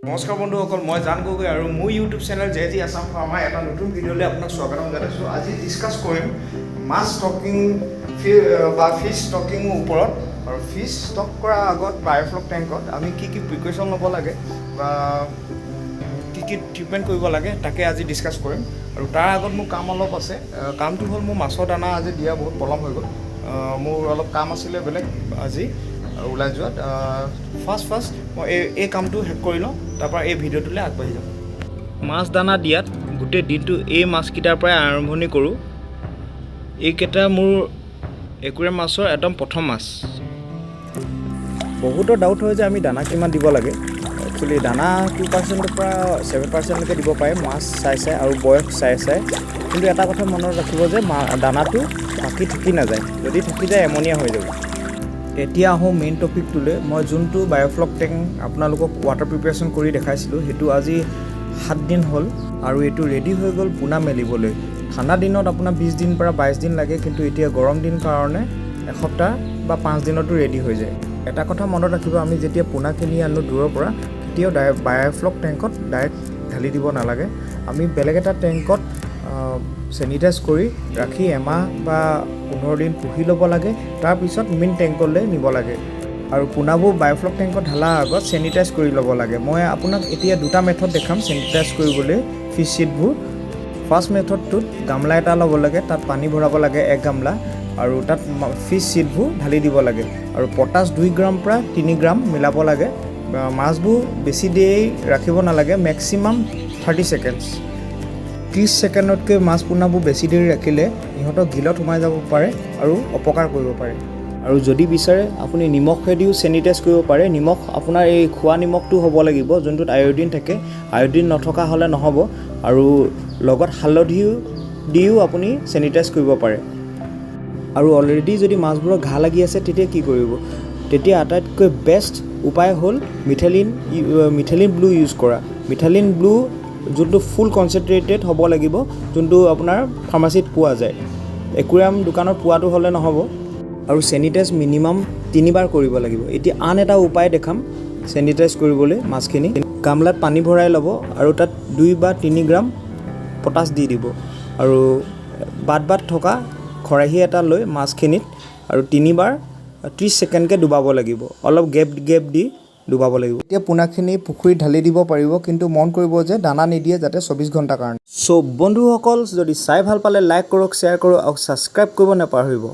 নমস্কাৰ বন্ধুসকল, মই জান গগৈ আৰু মোৰ YouTube channel J G Assam farmer এটা নতুন ভিডিঅ'লৈ আপোনাক স্বাগতম জনাইছোঁ। আজি ডিছকাছ কৰিম মাছ ষ্টকিং বা ফিছ ষ্টকিঙৰ ওপৰত আৰু ফিছ ষ্টক কৰাৰ আগত বায়'ফ্লক টেংকত আমি কি কি প্ৰিকশ্যন ল'ব লাগে বা কি কি ট্ৰিটমেণ্ট কৰিব লাগে, তাকে আজি ডিছকাছ কৰিম। আৰু তাৰ আগত মোৰ কাম অলপ আছে। কামটো হ'ল মোৰ মাছৰ দানা আজি দিয়া বহুত পলম হৈ গ'ল। মোৰ অলপ কাম আছিলে বেলেগ আজি ওলাই যোৱাত। ফাৰ্ষ্ট ফাৰ্ষ্ট মই এই কামটো শেষ কৰি লওঁ, তাৰপৰা এই ভিডিঅ'টোলৈ আগবাঢ়ি যাম। মাছ দানা দিয়াত গোটেই দিনটো এই মাছকেইটাৰ পৰাই আৰম্ভণি কৰোঁ। এইকেইটা মোৰ একুৰিয়াম মাছৰ একদম প্ৰথম মাছ। বহুতৰ ডাউট হয় যে আমি দানা কিমান দিব লাগে। একচুৱেলি দানা 2%ৰ পৰা 7%লৈকে দিব পাৰে, মাছ চাই চাই আৰু বয়স চাই চাই। কিন্তু এটা কথা মনত ৰাখিব যে দানাটো বাকী থাকি নাযায়। যদি থাকি যায়, এমনিয়া হৈ যাব। এতিয়া আহোঁ মেইন টপিকটোলৈ। মই যোনটো বায়'ফ্লক টেংক আপোনালোকক ৱাটাৰ প্ৰিপেৰেশ্যন কৰি দেখাইছিলোঁ, সেইটো আজি 7 দিন হ'ল আৰু এইটো ৰেডি হৈ গ'ল পোনা মেলিবলৈ। ঠাণ্ডা দিনত আপোনাৰ 20 দিন পৰা 22 দিন লাগে, কিন্তু এতিয়া গৰম দিন কাৰণে এসপ্তাহ বা 5 দিনতো ৰেডি হৈ যায়। এটা কথা মনত ৰাখিব, আমি যেতিয়া পোনা কিনি আনো দূৰৰ পৰা, কেতিয়াও বায়'ফ্লক টেংকত ডাইৰেক্ট ঢালি দিব নালাগে। আমি বেলেগ এটা টেংকত চেনিটাইজ কৰি ৰাখি এমাহ বা 15 দিন পুহি ল'ব লাগে, তাৰপিছত মেইন টেংকলৈ নিব লাগে। আৰু পোনাবোৰ বায়'ফ্লক টেংকত ঢালাৰ আগত চেনিটাইজ কৰি ল'ব লাগে। মই আপোনাক এতিয়া দুটা মেথড দেখাম চেনিটাইজ কৰিবলৈ ফিছ চিডবোৰ। ফাৰ্ষ্ট মেথডটোত গামলা এটা ল'ব লাগে, তাত পানী ভৰাব লাগে এক গামলা আৰু তাত ফিছ চিডবোৰ ঢালি দিব লাগে আৰু পটাছ 2 গ্ৰাম পৰা 3 গ্ৰাম মিলাব লাগে। বা মাছবোৰ বেছি দেৰি ৰাখিব নালাগে, মেক্সিমাম 30 ছেকেণ্ডছ। 30 ছেকেণ্ডতকৈ মাছ পোনাবোৰ বেছি দেৰি ৰাখিলে ইহঁতৰ গিলত সোমাই যাব পাৰে আৰু অপকাৰ কৰিব পাৰে। আৰু যদি বিচাৰে, আপুনি নিমখেদিও চেনিটাইজ কৰিব পাৰে। নিমখ আপোনাৰ এই খোৱা নিমখটো হ'ব লাগিব, যোনটোত আয়ডিন থাকে। আয়ডিন নথকা হ'লে নহ'ব। আৰু লগত হালধিও দিও আপুনি চেনিটাইজ কৰিব পাৰে। আৰু অলৰেডি যদি মাছবোৰৰ ঘাঁ লাগি আছে, তেতিয়া কি কৰিব? তেতিয়া আটাইতকৈ বেষ্ট উপায় হ'ল মিথেলিন ব্লু ইউজ কৰা। মিথেলিন ব্লু যোনটো ফুল কনচেনট্ৰেটেড হ'ব লাগিব, যোনটো আপোনাৰ ফাৰ্মাচীত পোৱা যায়। একুৰিয়াম দোকানত পোৱাটো হ'লে নহ'ব। আৰু চেনিটাইজ মিনিমাম তিনিবাৰ কৰিব লাগিব। এতিয়া আন এটা উপায় দেখাম চেনিটাইজ কৰিবলৈ মাছখিনি। গামলাত পানী ভৰাই ল'ব আৰু তাত 2 বা 3 গ্ৰাম পটাছ দি দিব আৰু বাট বাট থকা খৰাহী এটা লৈ মাছখিনিত আৰু তিনিবাৰ 30 ছেকেণ্ডকৈ ডুবাব লাগিব। অলপ গেপ গেপ দি ডুবাব লাগিব। এতিয়া পোনাখিনি পুখুৰীত ঢালি দিব পাৰিব, কিন্তু মন কৰিব যে দানা নিদিয়ে যাতে 24 ঘণ্টাৰ কাৰণে। চ' বন্ধুসকল, যদি চাই ভাল পালে লাইক কৰক, শ্বেয়াৰ কৰক আৰু ছাবস্ক্ৰাইব কৰিব নাপাহৰিব।